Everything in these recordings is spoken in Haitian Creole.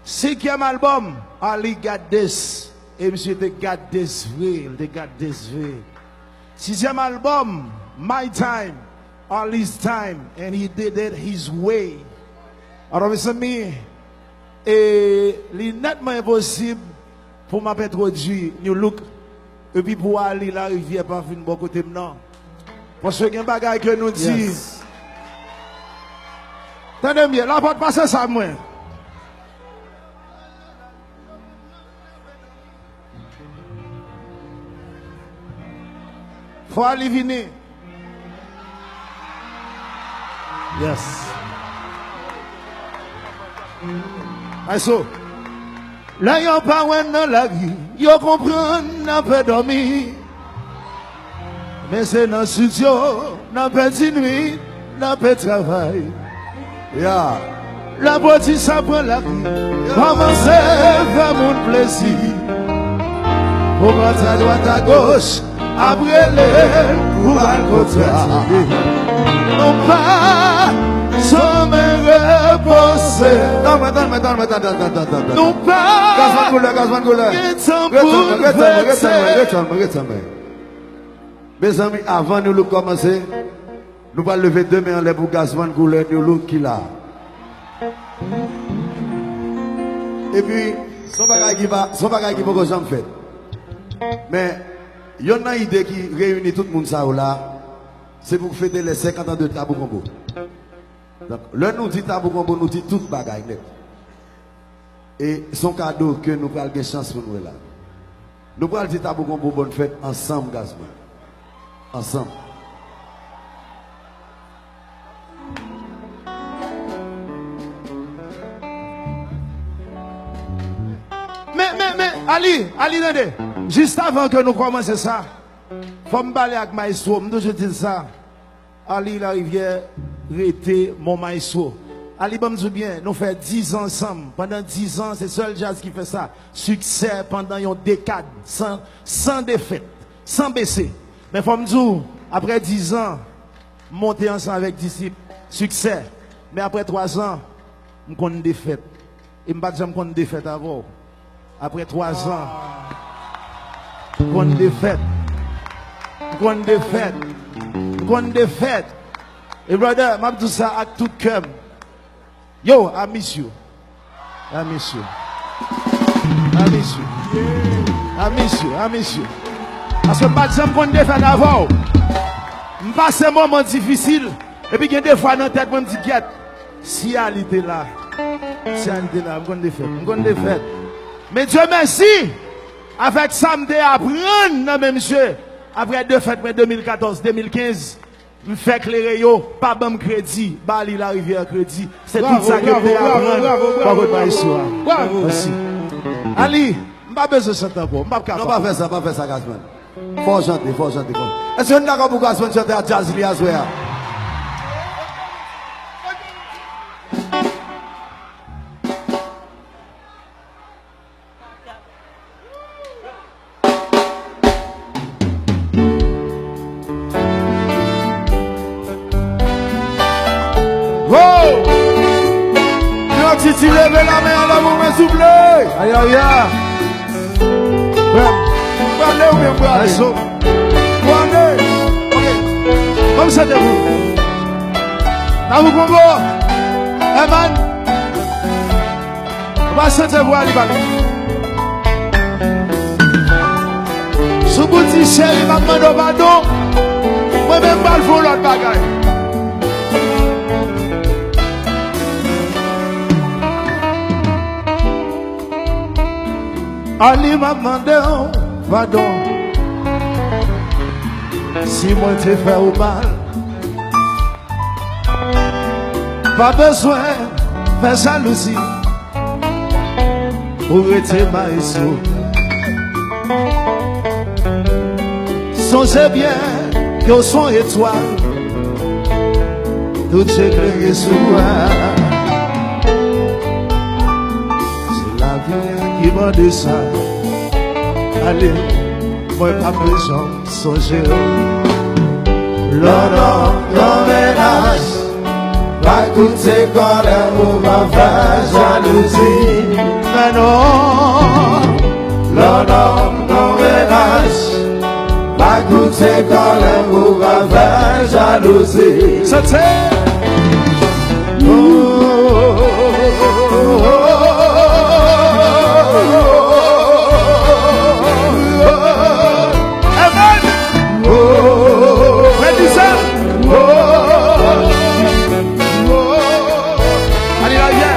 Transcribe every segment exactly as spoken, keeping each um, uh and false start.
Senkyèm albòm, Arly Got This. E misye te got this vre, li te got this vre. Sizyèm albòm, My Time, Arly's Time, and he did it his way. Alò, mezanmi, e li nètman enposib pou m ap entwodui Nu Look, epi pou Arly Larivière pa vin bò kote m nan. Paske gen bagay ke nou di. Yes. Tande m byen, Lapòt, pase sa mwen. Fò Arly vini. Yes. Maestro. Lè yo pa wè n nan lari, yo konprann n ap dòmi. Men se nan estidyo, n ap pèdi nwit, n ap travay. Ya. Lè pwodui sa pran lari, kòmanse fè moun plezi. Pou pase adwat agoch, ap rele l pou ba l kontra. Nou pa janmen repoze. Tann mwen, tann mwen, tann mwen, tann, tann, tann, tann, tann. Nou pa Gazman Koulè, Gazman Koulè. Gen tan pou n fete. Ret tann mwen, ret tann mwen. Mezanmi, avan Nu Look kòmanse, nou pral leve de men anlè pou Gazman Koulè Nu Look ki la. Epi, se yon bagay ki pa, se yon bagay ki poko janm fèt. Men, yonn nan ide ki reyini tout moun sa yo la, se pou fete lè senkant an de Tabou Konbo. Donk, lè nou di Tabou Konbo, nou di tout bagay nèt. E se yon kado ke nou pral gen chans pou nou wè la. Nou pral di Tabou Konbo bòn fèt ansanm, Gazman. Ansanm. Men, men, men, Arly, Arly, tande. Jis avan ke nou kòmanse sa, fò m pale ak maestro, m toujou di l sa. Arly Larivière rete mon maestro. Arly, ban m di w byen, nou fè diz an ansanm. Pandan diz an, se sèl djaz ki fè sa. Siksè pandan yon dekad, san, san defèt, san bese. Men fò m di w, apre diz an, m monte ansanm avèk Disip, siksè. Men apre twa zan, m konn defèt. E m pa t janm konn defèt avè w. Apre twa zan, m konn defèt. M konn defèt. M konn defèt. E brother, m ap di w sa ak tout kè m. Yo, I miss you. I miss you. I miss you. I miss you. I miss you. Paske m pa t janm konn defèt avè w. M pase moman difisil. Epi gen de fwa nan tèt mwen, m di, "Gyèt, si Arly te la, si Arly te la, m konn defèt, m konn defèt." Men Dye mèsi, avèk sa m te aprann nan men misye, apre defèt mwen de mil katòz, de mil kenz, m fè klere yo, pa ban m kredi, ba Arly Larivière kredi. Se tout sa ke m te aprann. Bravo, bravo, bravo, bravo, bravo. Mèsi. Arly, m pa bezwen chante ankò, m p ap kapab. Non, pa fè sa, pa fè sa, Gazman. Fò w chante, fò w chante, fò w. Èske nou dakò pou Gazman chante a djaz li aswè a? Wow! Yon ti, ti leve lamen anlè pou mwen, souple! Aya, aya! Frè m, m prale oubyen m prale? Prale! Ok. Ban m chante pou ou. Tabou Konbo! Eman! Ou pa chante pou Arly, pale. Sou bout di cheri, m ap mande w padon. Mwen menm m pral fè yon lòt bagay. Arly, m ap mande w padon si mwen te fè w mal. Pa bezwen fè jalouzi pou rete maestro. Sonje byen ke w se yon etwal, tout je klere sou ou. Se lavi a ki mande sa. Ale, mwen p ap bezwen sonje w. Lè w nan yon mennaj, pa koute kòlè ou pa fè jalouzi. Se kòlè pou pa fè jalouzi. Sante. Amen. Frè Dizan. Alelaya.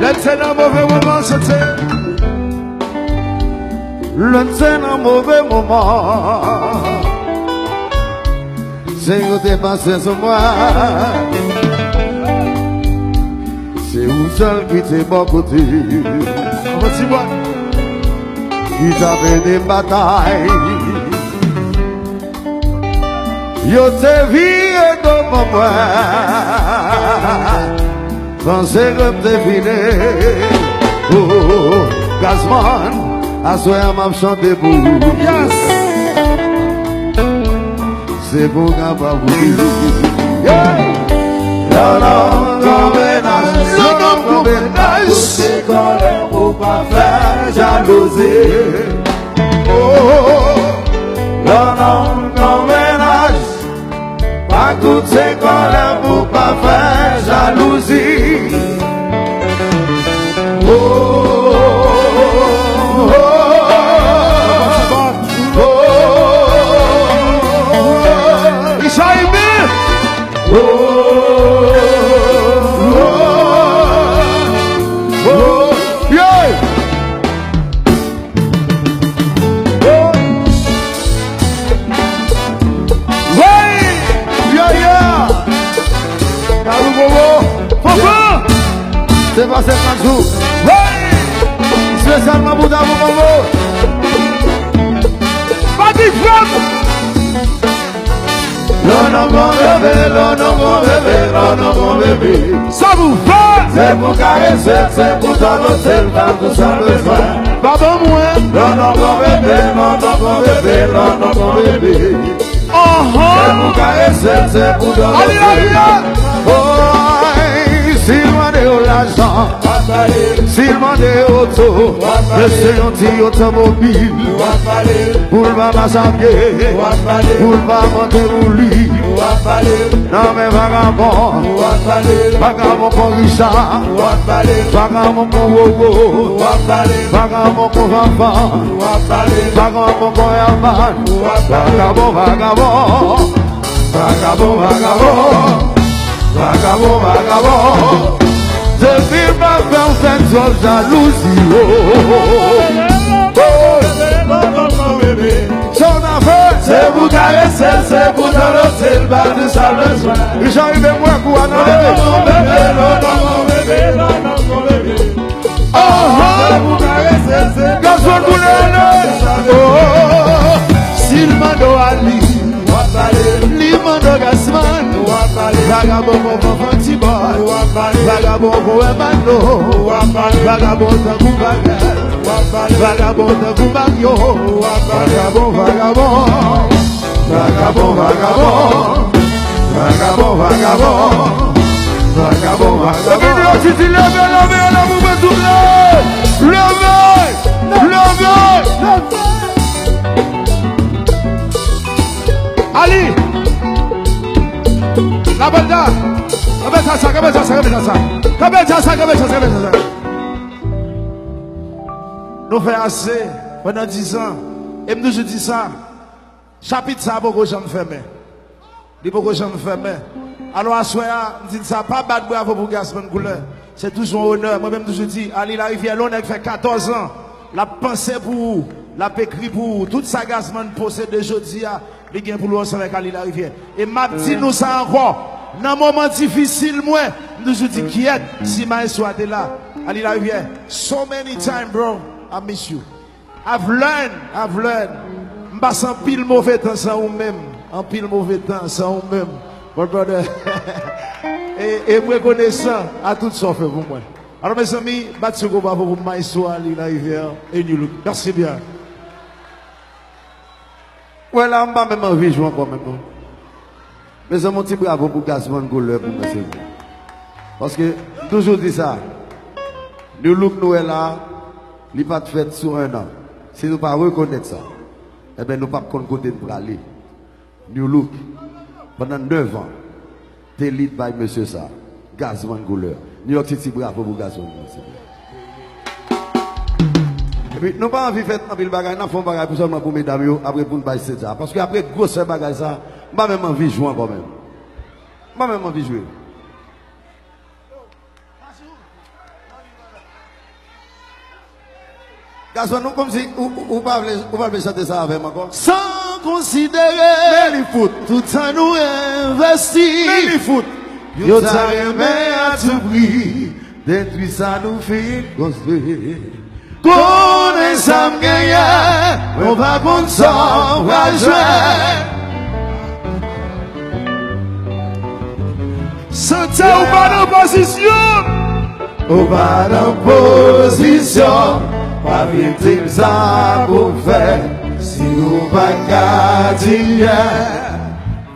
Lè n te nan move moman, sante. Lè n te nan move moman, Senyè te pase sou mwen. Se ou sèl ki te bò kote. Ann ti bwa. Ki t ap ede m batay. Yo te vire do ban mwen. Panse ke m te fini. Oh, Gazman, aswè a m ap chante pou ou. Yes. Se pou w kapab oubli. Yeah. Lè w nan yon mennaj, lè w nan yon mennaj, se kòlè pou pa fè jalouzi. Oh, lè w nan yon mennaj, pa koute kòlè pou pa fè jalouzi. Oh, oh, oh, oh. Jaime! Oh, oh, oh, oh. Yeah! Wey! Yeah, yeah! Kalou Bobo! Fanfan! Se pase kat jou. Wey! Espesyalman pou Kalou Bobo! Patrick Franck! Lè w nan bon bebe, lè w nan bon bebe, lè w nan bon bebe. Sa pou fè? Se pou karese l, se pou tòlote l, ba l tout sa l bezwen. Ba ban mwen. Lè w nan bon bebe, lè w nan bon bebe, lè w nan bon bebe. Anhan. Se pou karese l, se pou tòlote l. Alelouya. Oy, si l mande w lajan, si l mande w oto, mesye yon ti otomobil. Pou l pa mache a pye, pou l pa monte pou li. Nan men vagabon, vagabon kon Richa, vagabon kon Wowo, vagabon kon Fanfan, vagabon kon Herman, vagabon, vagabon, vagabon, vagabon. Vagabon, vagabon. Depi m pa fè w fè twòp jalouzi, oh. Sa w ta fè? Se pou karese l, se pou tòlote l, ba l tout sa l bezwen. Jan rive m wè kou a nan bebe. Anhan. Gazman boule ale. Oh, si l mande w Ali, li mande w Gazman. Vagabon kon Fanfan Tibòy. Vagabon kon Hermano. Vagabon tankou Bagay. Vagabon tankou Mario. Vagabon, vagabon. Vagabon, vagabon. Vagabon, vagabon. Vagabon, vagabon. Titi, leve, leve, leve pou mwen souple. Leve, leve. Ali. Lapalda. Kanpe sa, sa, kanpe sa, sa, kanpe sa, sa. Kanpe sa, sa, kanpe sa, sa, kanpe sa, sa. Nou fè ase pandan dizan. E m toujou di sa. Chapit sa a poko janm fèmen. Li poko janm fèmen. Alò, aswè a, m di n sa, pa bat bravo pou Gazman Koulè. Se toujou yon onè. Mwen menm, m toujou di, Ali Larivière, yon nèg fè katòz an, l ap panse pou ou, l ap ekri pou ou. Tout sa Gazman posede jodi a, li gen pou l ansanm avèk Ali Larivière. E m ap di nou sa ankò, nan moman difisil mwen, m toujou di, kyèt, si maestro a te la, Ali Larivière, so many time, bro, I miss you. I've learned, I've learned. M pase anpil move tan san ou menm. Anpil move tan san ou menm. But brother, e, e m rekonesan a tout sa w fè pou mwen. Alò, mezanmi, bat yon gwo bravo pou maestro Ali Larivière e New Look. Mèsi byen. Wè la, m pa menm anvi jwe ankò menm non. Mezanmi, yon ti bravo pou Gazman Koulè pou mwen, silvouplè. Paske, m toujou di sa, New Look nou wè la, li pa t fèt sou en an. Si nou pa rekonèt sa, enben, nou p ap konn kote n prale. New Look, pandan nèf an, te lead by mesye sa, Gazman Koulè. New York City, bravo pou Gazman, mesye. Epi, nou pa anvi fè anpil bagay, n ap fè yon bagay pou sèlman pou medam yo, apre pou n bay stage sa. Paske apre gwosè bagay sa, m pa menm anvi jwe ankò menm. M pa menm anvi jwe. Gazman, nou kòmsi ou, ou, ou pa vle, ou pa vle chante sa avè m ankò? San konsidere. Men li fout. Tout sa nou envesti. Men li fout. Yo ta renmen a tou pri detwi sa nou fin konstwi. Konnen sa m genyen, mwen pa konn sa m pral jwenn. Sante ou pa nan pozisyon. Ou pa nan pozisyon, pa vin di m sa pou m fè. Si ou pa ka di m yè,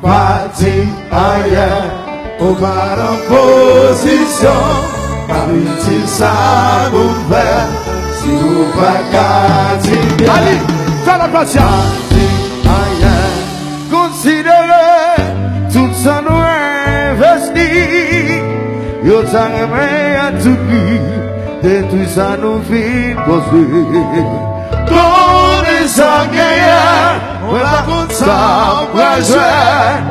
pa di anyen. Ou pa nan pozisyon, pa vin di m sa pou m fè. Si ou pa ka di m yè, ali, fè lòt pati a. Pa di anyen. Konsidere tout sa nou envesti. Yo ta renmen a tou pri detwi sa nou fin konstwi. Konnen sa genyen, mwen pa konn sa m pral jwenn.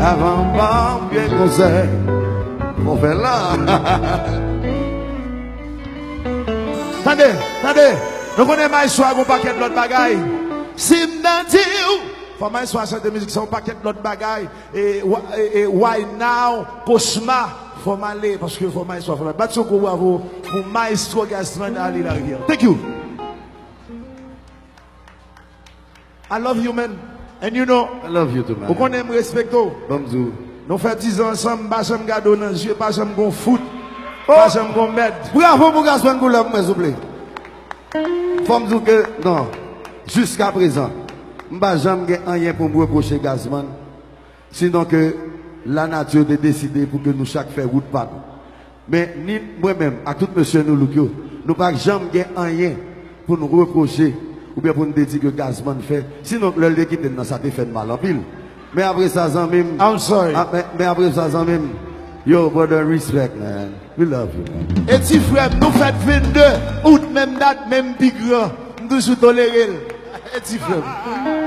Avan m ba w byen konsèy, fò fè la. Tande, tande, nou konnen maestro a gon pakèt lòt bagay. Si m nan di w, fò maestro a chante mizik sa, yon pakèt lòt bagay. E, wa- e, e, Why Now, Kochma, fò m ale, paske fò maestro a fè la. Bat yon gwo bravo pou maestro Gazman Ale Larivière. Thank you. I love you, man. And you know, I love you too, man. Ou konnen m respekte w. Ban m di w. Nou fè diz an ansanm, m pa janm gade w nan zye, pa janm gon fout, pa janm gon mèd. Bravo pou Gazman Koulè pou mwen, souple. Fò m di w ke, non, jiskaprezan, m pa janm gen anyen pou m repwoche Gazman, sinon ke lanati te deside pou ke nou chak fè wout pa nou. Men ni mwen menm ak tout mesye New Look yo, nou pa janm gen anyen pou n repwoche oubyen pou n te di ke Gazman fè, sinon lè l te kite n nan, sa te fè n mal anpil. Men apre sa, zanmi m, I'm sorry. A, men, men apre sa, zanmi m, yo, brother, respect, man. We love you, man. E ti frè m, nou fèt vennde out, menm dat, menm pi gran. M toujou tolere l. E ti frè m.